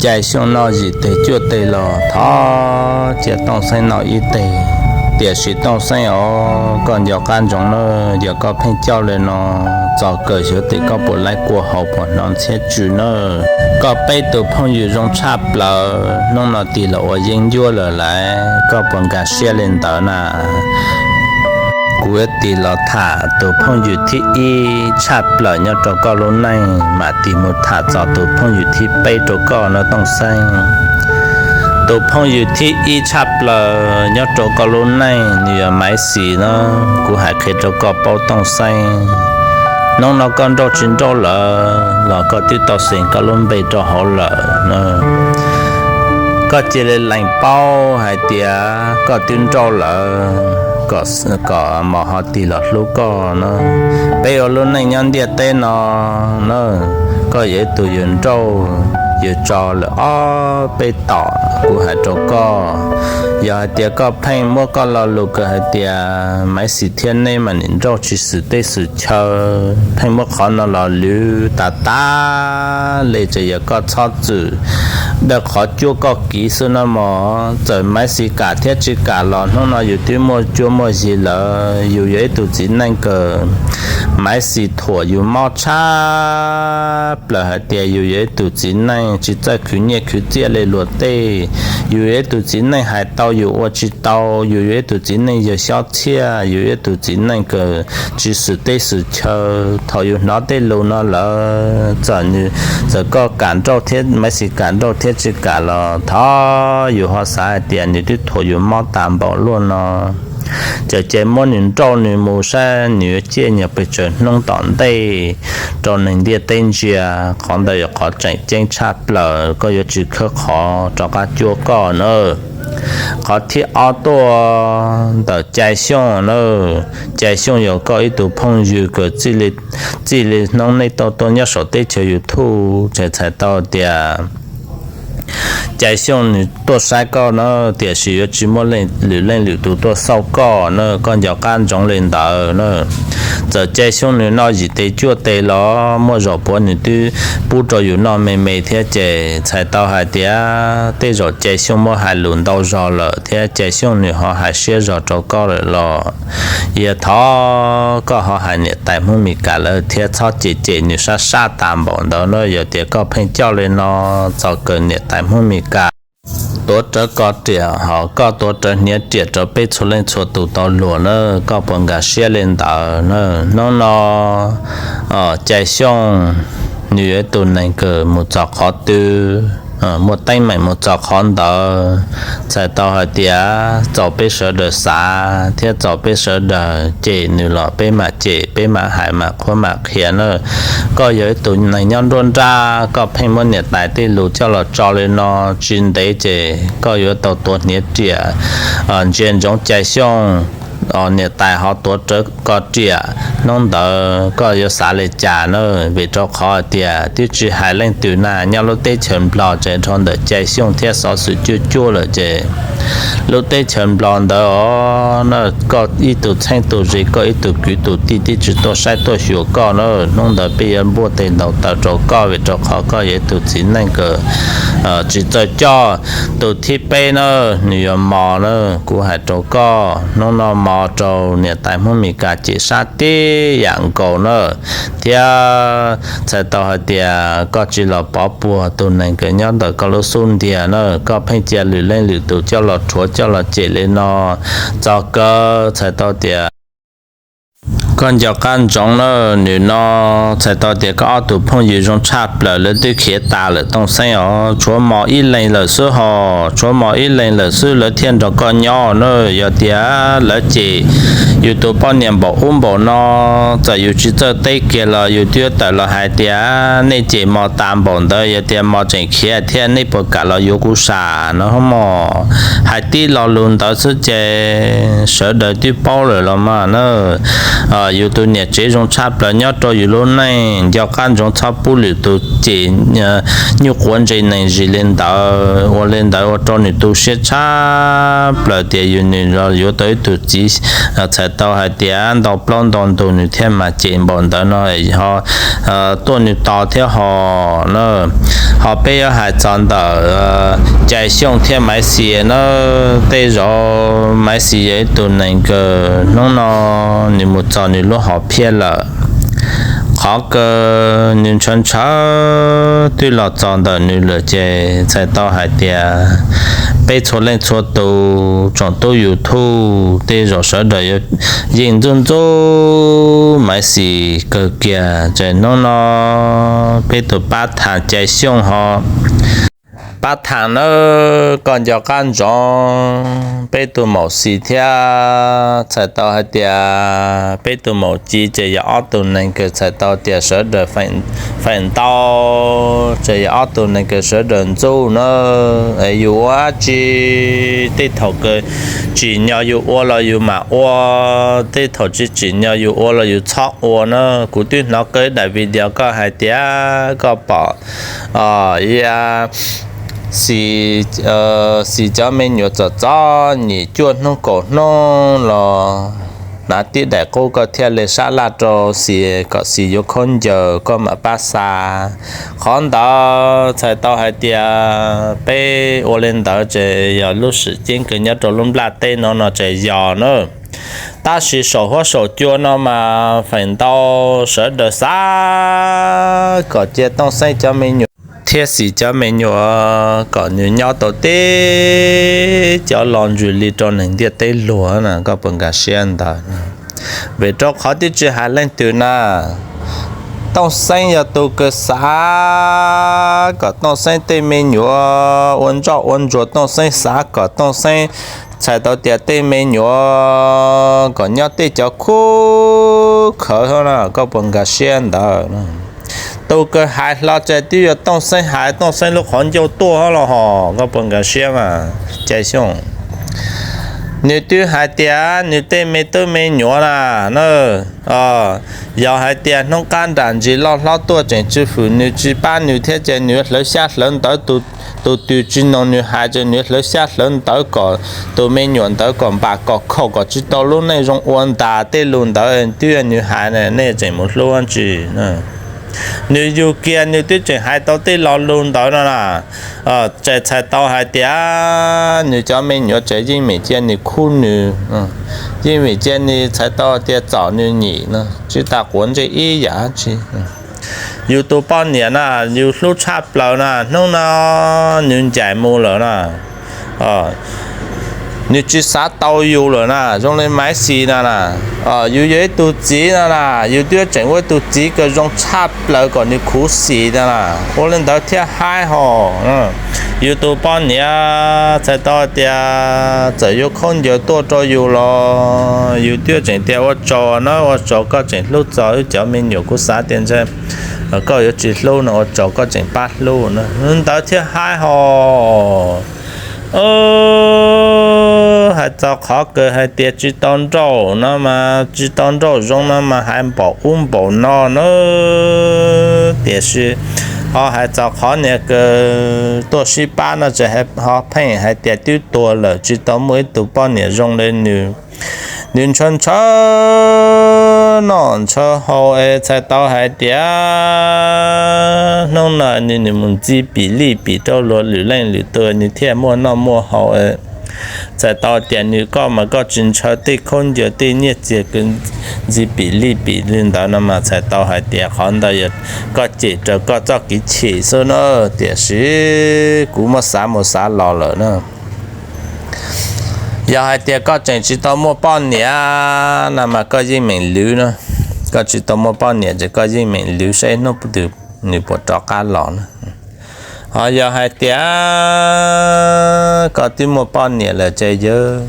Cai Xyooj noj zim teg cuaj teg los thov cia Tooj Xeeb noj ib teg. Tiam sis Tooj Xeeb os, koj nco qab ntsoov na, yog koj pheej coj li no, txog kawg xyov tim koj puas laib kua hau puas hnov ntxhiab tsw na. Koj peb tus phooj ywg zoo tshaj plaws hnub no tig los ua yeeb ncuab lawm laiv, koj puas nkag siab li ntawd na? Kuv yuav tig los tham tus phooj ywg thib ib tshaj plaws nyob rau koj lub neej, mam tig mus tham txog tus phooj ywg thib peb rau koj no Tooj Xeeb. Tus phooj ywg thib ib tshaj plaws nyob rau koj lub neej nws yog Maiv Xis na. Kuv hais qhia rau koj paub Tooj Xeeb, hnub no koj nrauj tsis nrauj lawm los koj twb tau xeem koj lub npe rau hauv lawm. Koj cia li lees paub hais tias koj twb nrauj lawm, kom mos ho tig los hlub koj na. Peb ua lub neej nyob ntiaj teb no na, koj yog ib tug yug nrauj yug tso lawm ob peb tom, kuv hais rau koj, yog hais tias koj pheej muab koj lo lus kawg hais tias Maiv Xis thiab neb mas nim nrauj tsis xwm teb xwm chaw, pheej muab qhov no los lwv tas tas li, ces yog koj txhob txwm dawj qhov cuab koj kiv xwb no mog. Txawm Maiv Xis kam thiab tsis kam los hnub no yus twb muaj cuab muaj yig lawm. Yus yog ib tug txiv neej kawg, Maiv Xis thuam yus mob tshaj plaws hais tias yus yog ib tug txiv neej tsis txawj khwv nyiaj khwv txiaj li luag tej, yus yog ib tug txiv neej hais tau yus ua tsis tau, yus yog ib tug txiv neej yawg xyob txhiaj, yus yog ib tug txiv neej kawg tsis xwm teb xwm chaw. Thaum yus hnov tej lus no lawm, txawm nws, txawm koj kam nrauj thiab Maiv Xis kam nrauj thiab tsis kam los thov yus ho xav hais tias nws twb thuam yus mob tas npaum luaj no, ces cia muab nws nrauj nws mus saib nws yuav ciaj nyias pes tsawg hnub tom ntej rau neeg ntiaj teb ntsia. Qhov ntawd yog qhov tseem ceeb tshaj plaws, koj yuav tsis khawb qhov rov qab cuab koj na. Qhov thib ob tuaj ntawm Cai Xyooj na. Cai Xyooj yog koj ib tug phooj ywg kawg, txij li hnub nej tau tuaj nyob saum teb chaws YouTube ces txhais tau tias Cai Xyooj nws tuaj saib koj na, tiam sis yuav tsis muaj lwm leej lwm tus tuaj xauj koj na, koj nco qab ntsoov li ntawd na. Txawm Cai Xyooj nws noj yim teg cuaj teg los muaj zaum puav nws twb pub rau yus noj me me thiab, ces txhais tau hais tias tej zaum Cai Xyooj muab hais lus ntau zog lawm thiab Cai Xyooj nws ho hais siab zog rau koj lawm los yog thov koj ho hais niam tais Hmoob Meskas lawv thiab txhob cem cem nws sab sab tas npaum ntawd na. Yog tias koj pheej coj li no, txog kawg niam tais Hmoob Meskas tuav rawv koj riam, ho koj tuav rawv hniav riam rau peb txhua leej txhua tus tau luag na, koj puas nkag siab li ntawd na? Hnub no Cai Xyooj nws yog ib tug neeg kawg mus txog qhov twg, muaj teeb meem mus txog qhov ntawd, txhais tau hais tias txaus peb sawv daws xav thiab txaus peb sawv daws cem nws los peb mam cem, peb mam hais, mam qhuab mam qhia na. Koj yog ib tug neeg nyob nruab nrab, koj pheej muab niam tais tej lus coj los tso li no, tsis ntev ces koj yuav tau tuav hniav riam. Ntsia ntsoov Cai Xyooj, niam tais ho tuav rawv koj riam, hnub ntawd koj yuav xav li cas na? Vim rau qhov tias twb tsis hais leej twg na, nyob lub teb chaws Nplog ces dhau ntawm Cai Xyooj thiab xov xwm cuaj cuaj lawm ces lub teb chaws Nplog ntawd os na, koj ib tug txheeb tus ze, koj ib tug kwv tus tij twb tsis tuaj saib tuaj xyuas koj na. Hnub ntawd peb yuav npuaj teg ntaus taw rau koj, vim rau qhov koj yog ib tug txiv neej kawg tsis txawj coj. Tus thib peb na, nws yog Mos na. Kuv hais rau koj, hnub no Mos raug niam tais Hmoob Meskas cem sab tib yam nkaus na, thiab txhais tau hais tias koj tsis los pov puag tus neeg kawg nyob ntawm koj lub xub ntiag na, koj pheej cia lwm leej lwm tus coj los rhuav coj los cem li no, txog kawg txhais tau tias koj nco qab ntsoov na. Nws no txhais tau tias koj ob tug phooj ywg zoo tshaj plaws lawv twb khiav tas lawm Tooj Xeeb os, tshuav Mos ib leeg lawm xwb hos, tshuav Mos ib leeg lawm xwb lawv thiaj nrog koj nyob na. Yog tias lawv cem yus tus poj niam npaum ub npaum no, txawm yus tsis txawj teb kiag los yus twb tawm los hais tias nej cem Mos tas npaum ntawd, yog tias Mos tseem khiav thiab nej puas kam los yuav kuv sam no Mos? Hais tib lo lus ntawd xwb ces sawv daws twb paub lawm los mas na. Yus tus niam tsev zoo tshaj plaws nyob rau yus lub neej, nco qab ntsoov txhob pub lwm tus cem nyuj quav ntse neeg zis li ntawd, ua li ntawd ua rau nws tu siab tshaj plaws tias yus nws los yuav tau ib tug txiv, txhais Tau hais tias ntau plaub ntau ntug nws thiaj mam cem npaum ntawd no, ho tuaj nws tos thiab ho na. Ho peb yuav hais txog ntawm Cai Xyooj thiab Maiv Xis na, tej zaum Maiv Xis yog ib tug neeg kws hnub no nws mus txog nws lub hom phiaj lawm. Qhov kws nws ntshaw ntshaw twb los txog ntawm nws lawm ces txhais tau hais tias peb txhua leej txhua tus tsoom tub YouTube tej zaum sawv daws yuav yeej ntxub ntxub Maiv Xis kawg kiag. Ces hnub no peb tus pab tham Cai Xyooj ho pab tham nawb, koj nco qab ntsoov peb tus maum Xis thiab txhais tau hais tias peb tus maum Ci ces yog ob tug neeg kws txhais tau tias sawv daws feem ntau, ces yog ob tug neeg kws sawv daws ntxub na. Es yus ua dab tsi, tej thaum kws tsim nyog yus ua los yus mam ua, tej thaum tsis tsim nyog yus ua los yus txhob ua na. Kuv twb hnov koj ib daim video koj hais tias koj pom Xis cov me nyuam txom txom nyem cuaj hnub kaum hnub los hnav tib daim qub koj thiaj li sab laj rau Xis kom Xis yuav khaub ncaws koj mam pab xa. Qhov ntawd txhais tau hais tias peb ua li ntawd ces yog lub swm ceeb kws nyob rau lub nplaj teb no no ces yog na. Tab sis saum huab saum cua no mas feem ntau sawv daws xav kom cia Tooj Xeeb cov me nyuam thiab Xis cov me nyuam kom nws nyob tau teb cov lo ntsws li rau neeg ntiaj teb luag na, koj puas nkag siab ntawd? Vim rau qhov twb tsis hais leej twg na, Tooj Xeeb yog tus kws xav kom Tooj Xeeb tej me nyuam ua ntsoj ua ntsuag, Tooj Xeeb xav kom Tooj Xeeb txhais tau tias tej me nyuam kom nyob tej cov khub khawv na, koj puas nkag siab ntawd? Tus kws hais hlo ces twb yog Tooj Xeeb hais Tooj Xeeb lub qhov ncauj tuaj los hos, koj puas nkag siab mas Cai Xyooj? Nws twb hais tias nws tej me tub me nyuam na, na, yog hais tias hnub qab nram ntsis loj hlob tuaj tseem tsw hwm nws tsis pab nws thiab ces nws yuav hlawv xyab hlawv ntawv, tus twg tsis noog nws hais ces nws yuav hlawv xyab hlawv ntawv kom tus me nyuam ntawd kom npam kom khaum kom tsis tau lub neej zoo ua ntag. Tej lus ntawd twb yog nws hais, nej tseem mus hlub dab tsi? Nws yug kiag nws twb tseem hais tau tej lo lus ntawd no na. Ces txhais tau hais tias nws cov me nyuam tseem yeej meem cia nws khub nws, yeej meem cia nws txhais tau tias txom nws nyem no, tsis tas quav ntsej ib yam dab tsi. Yus tus poj niam na, yus hlub tshaj plaws na, hnub no nws ncaim mus lawm na. Nws tsis xav tau yus lawm na, zoo li Maiv Xis no na. Yus yog ib tug txiv no na, yus twb tseem ua ib tug txiv kws zoo tshaj plaws kom nws khuv xim no na, ua li ntawd thiaj haib hos. Yus tus poj niam txhais tau tias txawm yuav khaub ncaws tuaj rau yus los yus twb tseem tias ua tsaug na, ua tsaug koj tseem hlub txog wb cov me nyuam, kuv xav tias ntshe koj yuav tsis hlub no, ua tsaug koj tseem pab hlub na, ntawd thiaj haib hos. Hais txog qhov kws hais tias tsis tau nrauj no mas, tsis tau nrauj zoo no mas hais npaum ub npaum no na. Tiam sis ho hais txog qhov niag kws tuaj sib pab no ces ho pheej hais tias twb tuag lawm tsis tau muaj ib tug poj niam zoo li nws. Nws ntshaw ntshaw noj ntshaw haus es txhais tau hais tias hnub no nws, nws mus ntxiv pim lij pim rau luag lwm leej lwm tus nws thiaj muaj noj muaj haus. Txhais tau tias nws, koj mas koj tsis ntshaw tej khaub ncaws tej nyiaj txiag kws ntxiv pim lij pim li ntawd no mas txhais tau hais tias qhov ntawd yog koj cem raws koj txoj kev chim xwb na. Tiam sis kuv muab xav mus xav los lawm na, yog hais tias koj tseem tsis tau muaj poj niam no mas koj yeej meem lwv na. Koj tsis tau muaj poj niam ces koj yeej meem lwv saib hnub twg nws puas rov qab los na. Ho yog hais tias koj twb muaj poj niam lawm ces yog,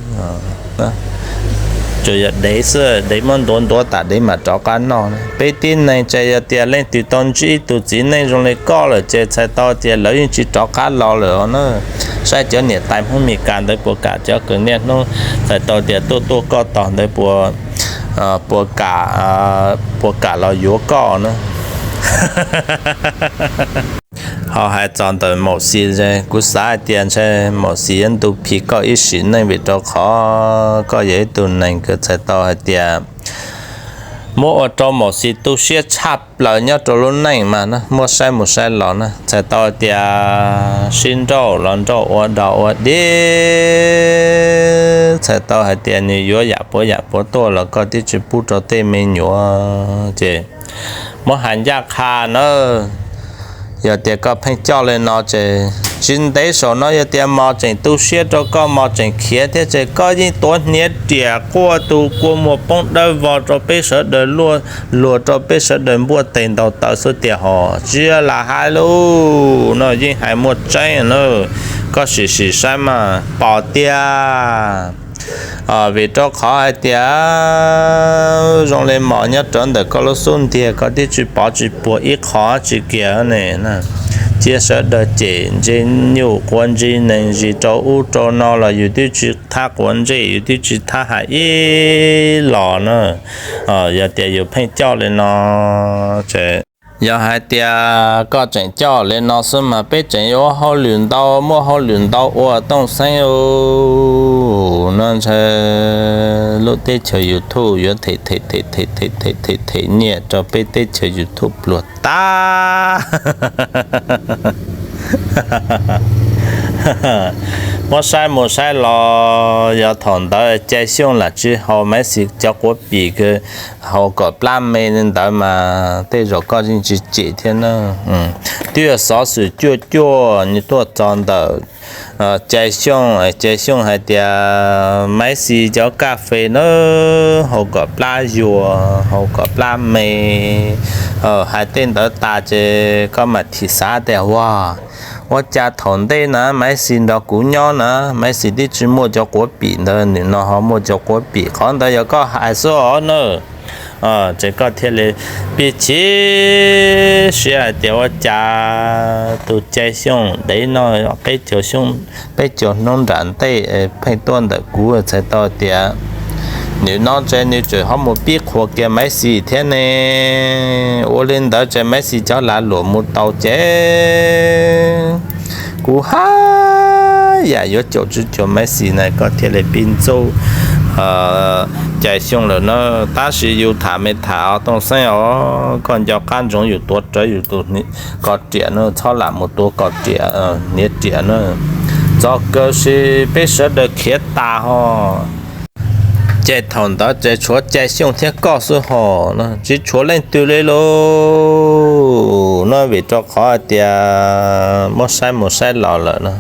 tsuas yog dev xwb, dev muab ntuav ntuav tas dev mam rov qab noj. Peb tib neeg ces yog tias leej twg tau ntsib ib tug txiv neej zoo li koj lawm ces txhais tau tias lawv yeej tsis rov qab los lawm os na. Saib cov niam tais Hmoob Mes Kas ntawd puas kam cov kws niaj hnub txhais tau tias tuaj tuaj koj tog ntawd puas, puas kam, puas kam los yuav koj na. Ho hais txog ntawm Maum Xis, kuv xav hais tias ntshe Maum Xis yuav ntu phim koj ib sim neej vim rau qhov koj yog ib tug neeg kws txhais tau hais tias muab ua rau Maum Xis tu siab tshaj plaws nyob rau lub neej mas na, muab saib mus saib los na, txhais tau hais tias sib nrauj los nrauj ua dog ua dig, txhais tau hais tias nws yuav yam puav yam puav tuaj los koj twb tsis pub rau tej me nyuam ces muab hais ncaj qha na. Yog tias koj pheej coj li no ces tsis ntev saum no yog tias Mos tseem tu siab rau koj, Mos tseem khiav thiab ces koj yeej tuav hniav riam quaj tus kua muag poob dawb vog rau peb sawv daws, luag rau peb sawv daws npuaj tes ntaus taw xwb tiag hos tsis yog lam hais lus no, yeej hais muaj tseeb na. Koj sim sim saib mas pom tiag. Vim rau qhov hais tias zoo li Mos nyob rau ntawm koj lub xub ntiag koj twb tsis pov tsis puag ib qho tsis kiag ne. Cia sawv daws cem ntse nyuj quav ntse nees zis rau ub rau no los yus twb tsis thab quav ntsej, yus twb tsis thab hais ib los na. Yog tias yus pheej coj li no ces, yog hais tias koj tseem coj li no xwb mas peb tseem yuav hauj lwm ntau, muaj hauj lwm ntau ua Tooj Xeeb no ntshe lub teb chaws YouTube yuav them them them them them them them nyiaj rau peb teb chaws YouTube pluag tag. Muab saib mus saib los yog thaum ntawd Cai Xyooj lam tsis haus Maiv Xis cov quav pim, haus kom plab me li ntawd mas tej zaum koj yeej tsis cem thiab na. Twb yog xov xwm cuaj cuaj nws tuaj txog ntawm Cai Xyooj, Cai Xyooj hais tias Maiv Xis cov kas fes na haus kom plab yuag, haus kom plab me. Hais tej ntawd tas ces koj mam thim xav tias ua, ua cas thaum ntej na Maiv Xis nrog kuv nyob na Maiv Xis twb tsis muaj cov quav pim ntawd, nim no ho muaj cov quav pim. Qhov ntawd yog koj hais xwb os na. Ces koj thiaj li pib chim siab hais tias ua cas tus Cai Xyooj dev no peb caug hnub nram ntej pheej tuaj ntawm kuv txhais tau tias nim no ces nws tseem ho mus pib qhuas kiag Maiv Xis thiab ne. Ua li ntawd ces Maiv Xis cov lav luam mus tau ces kuv haj yam yuav caum tsis cuag Maiv Xis na. Koj thiaj li pib ntxub Cai Xyooj lawm na. Tab sis yus tham me tham os Tooj Xeeb os, koj nco qab ntsoov yus tuav rawv yus tus ko riam na, txhob lam mus tuav ko riam, hniav riam na. Txog kawg si peb sawv daws khiav tas ho. Ces thaum ntawd ces tshuav Cai Xyooj thiab koj xwb ho, tsis tshuav leej twg li lauj. No vim rau qhov hais tias muab saib mus saib los lawm na.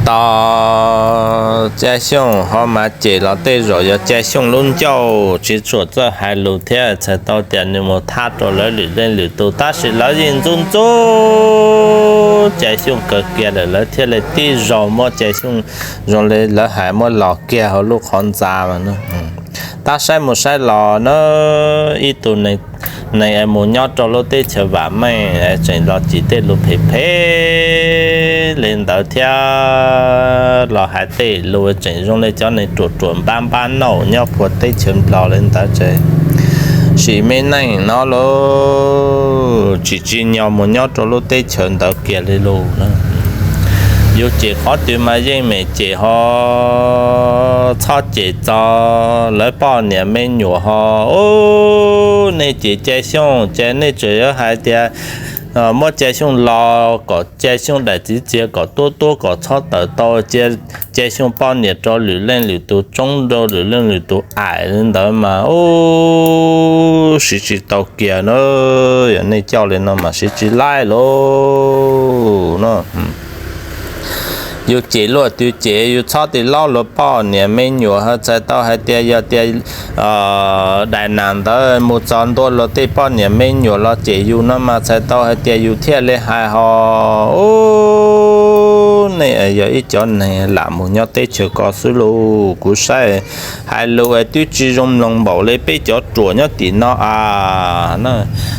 Tos Cai Xyooj ho mas cem los tej zaum yog Cai Xyooj lub ncauj tsis tshua txawj hais lus thiab txhais tau tias nws mus thab rau lawv lwm leej lwm tus tab sis lawv yeej ntxub ntxub Cai Xyooj kawg kiag lawm, lawv thiaj li tib zaug muab Cai Xyooj zoo li lawv hais muab los kiag hauv lub qhov ntxa mas. Tab saib mus saib los na, ib tug neeg mus nyob rau lub teb chaws vam meej tseem los cim tej lus phem phem li ntawd thiab los hais tej lus tseem zoo li cov neeg ruam ruam npab npab nauj nyob puag teb chaws Nplog li ntawd ces sim me neej no lauj, tsis tsim nyog mus nyob rau lub teb chaws ntawd kiag li lauj. Yus cem qhov twg mas yeej meem cem ho, txhob cem txog lawv poj niam me nyuam ho. Ub, nej cem Cai Xyooj ces nej tseem yuav hais tias muab Cai Xyooj los kom Cai Xyooj daim txiv txiag kom tuab tuab kom txhob tawm tau, cia Cai Xyooj poj niam rau lwm leej lwm tus tsoob rau lwm leej lwm tus aim li ntawd mas ub, siv tsis tau kiag na. Yog nej coj li no mas siv tsis laij lauj no. Yus cem luag twg cem yus txhob tim laub luag poj niam me nyuam ho, txhais tau hais tias yog tias daim nas ntawd mus txog ntua luag tej poj niam me nyuam los cem yus no mas txhais tau hais tias yus thiaj li hais ho. Ub, nej yog ib cov neeg lam mus nyob teb chaws ko xwb lauj, kuv saib hais lus twb tsis zoo mloog npaum li peb cov ruam nyob tim no a.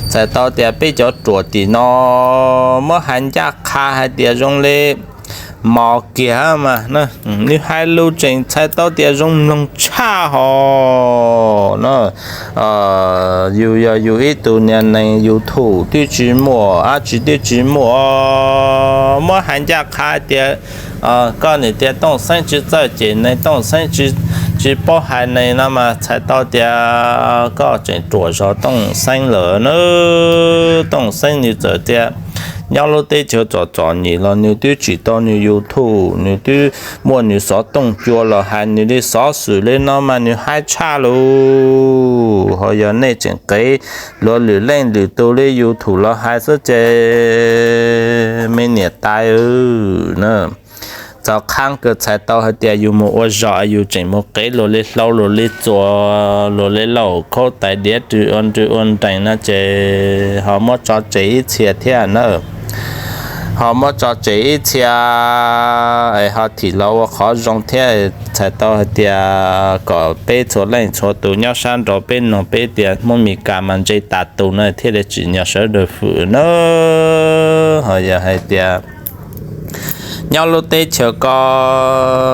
Txhais tau tias peb cov ruam tim no muab hais ncaj qha hais tias zoo li mos kiag mas, nws hais lus tseem txhais tau tias zoo mloog tshaj hos no. Yus yog yus ib tug niag neeg YouTube twb tsis muaj dab tsi, twb tsis muaj, muab hais ncaj qha tias koj nim tias Tooj Xeeb tsis txawj cem neeg, Tooj Xeeb tsis paub hais neeg no mas txhais tau tias koj tseem ruam zog Tooj Xeeb lawm na. Tooj Xeeb nws txawm tias nyob lub teb chaws txom txom nyem los nws twb tsim tau nws YouTube, nws twb muaj nws xov tooj cua los hais nws li xov xwm li no mas nws haib tshaj lus. Ho yog nej tseem qev luag lwm leej lwm tus li YouTube los hais xwb ces me niam tais na. Txog qhab kawg txhais tau hais tias yus mus ua zog yus tseem mus qev luag li hlau luag li txuas luag li laum khaub tais diav rw ua nrw ua nrees no ces ho muab tso tseg ib txhia thiab na. Ho muab tso tseg ib txhia es ho thim los ua qhov zoo thiab. Txhais tau hais tias kom peb txhua leej txhua tus nyob sab nraud peb noog peb tias Hmoob Mes Kas mas ntse tas tus na thiaj li tsim nyog sawv daws hwm na. Ho yog hais tias nyob lub teb chaws ko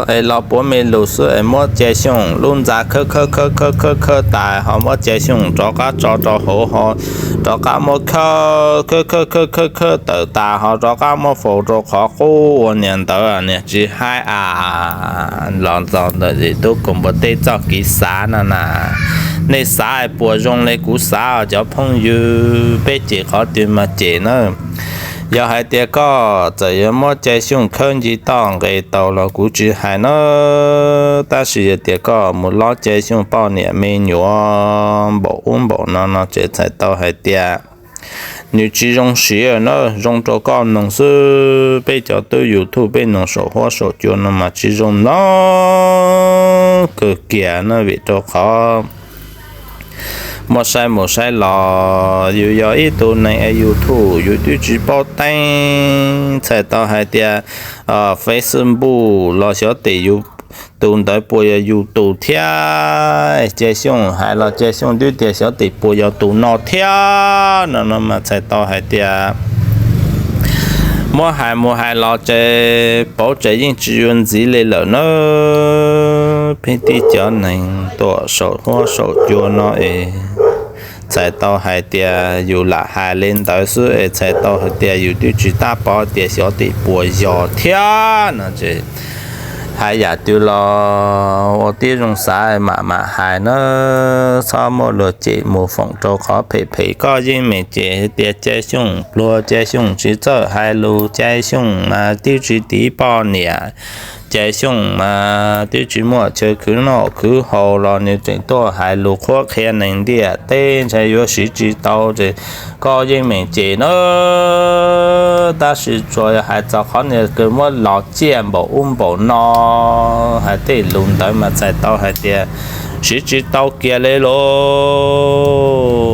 es los puav me lus xwb es muab Cai Xyooj lub ntxa khawb khawb khawb khawb khawb khawb tas ho muab Cai Xyooj rov qab tso rau hauv ho rov qab muab khawb khawb khawb khawb khawb khawb tawm tas ho rov qab muab faus rau qhov qub ua niam ntawd niag tsis haib a. Los txog ntawm tub koom npua teb txoj kev xav no na, nej xav puas zoo li kuv xav cov phooj ywg? Peb cem qhov twg mas cem na. Yog hais tias koj txawm yuav muab Cai Xyooj khawb nce toj nqes tau los kuv tsis hais na, tab sis yog tias koj mus lob Cai Xyooj poj niam me nyuam npaum ub npaum no no ces txhais tau hais tias nws tsis zoo siv na. Zoo rau koj noog xwb, peb cov tub YouTube peb noog saum huab saum cua no mas tsis zoo mloog kawg kiag na, vim rau qhov muaj saib mus saib los yus yog ib tug neeg es YouTube yus twb tsis paub teeb, txhais tau hais tias Facebook los xyov tes yus tus ntawd puas yog yus tus thiab. Cai Xyooj hais los Cai Xyooj twb tias xyov tes puas yog tus no thiab no no mas txhais tau hais tias muab hais mus hais los ces pauv tsev yeej tsis yuav ntxiv li lawm na. Peb tib cov neeg tuaj saum huab saum cua no es txhais tau hais tias yus lam hais li ntawd xwb es txhais tau hais tias yus twb tsis tab pov tias xyov tes puas yog thiab no ces hais yam twg los ua tib zoo xav mam mam hais na. Txhob muab luag cem mus foom rau qhov phem phem. Koj yeej meem cem hais tias Cai Xyooj pluag, Cai Xyooj tsis txawj hais lus, Cai Xyooj mas twb tsis tiv poj niam, Cai Xyooj mas twb tsis muaj chaw khwv noj khwv haus los nws tseem tuaj hais lus qhuab qhia neeg ntiaj teb, ntshai yuav siv tsis tau ces koj yeej meem cem na. Tab sis tsuas yog hais txog qhov niag kws muab los ciaj npaum ub npaum no, hais tej lus ntawd mas txhais tau hais tias siv tsis tau kiag li lauj.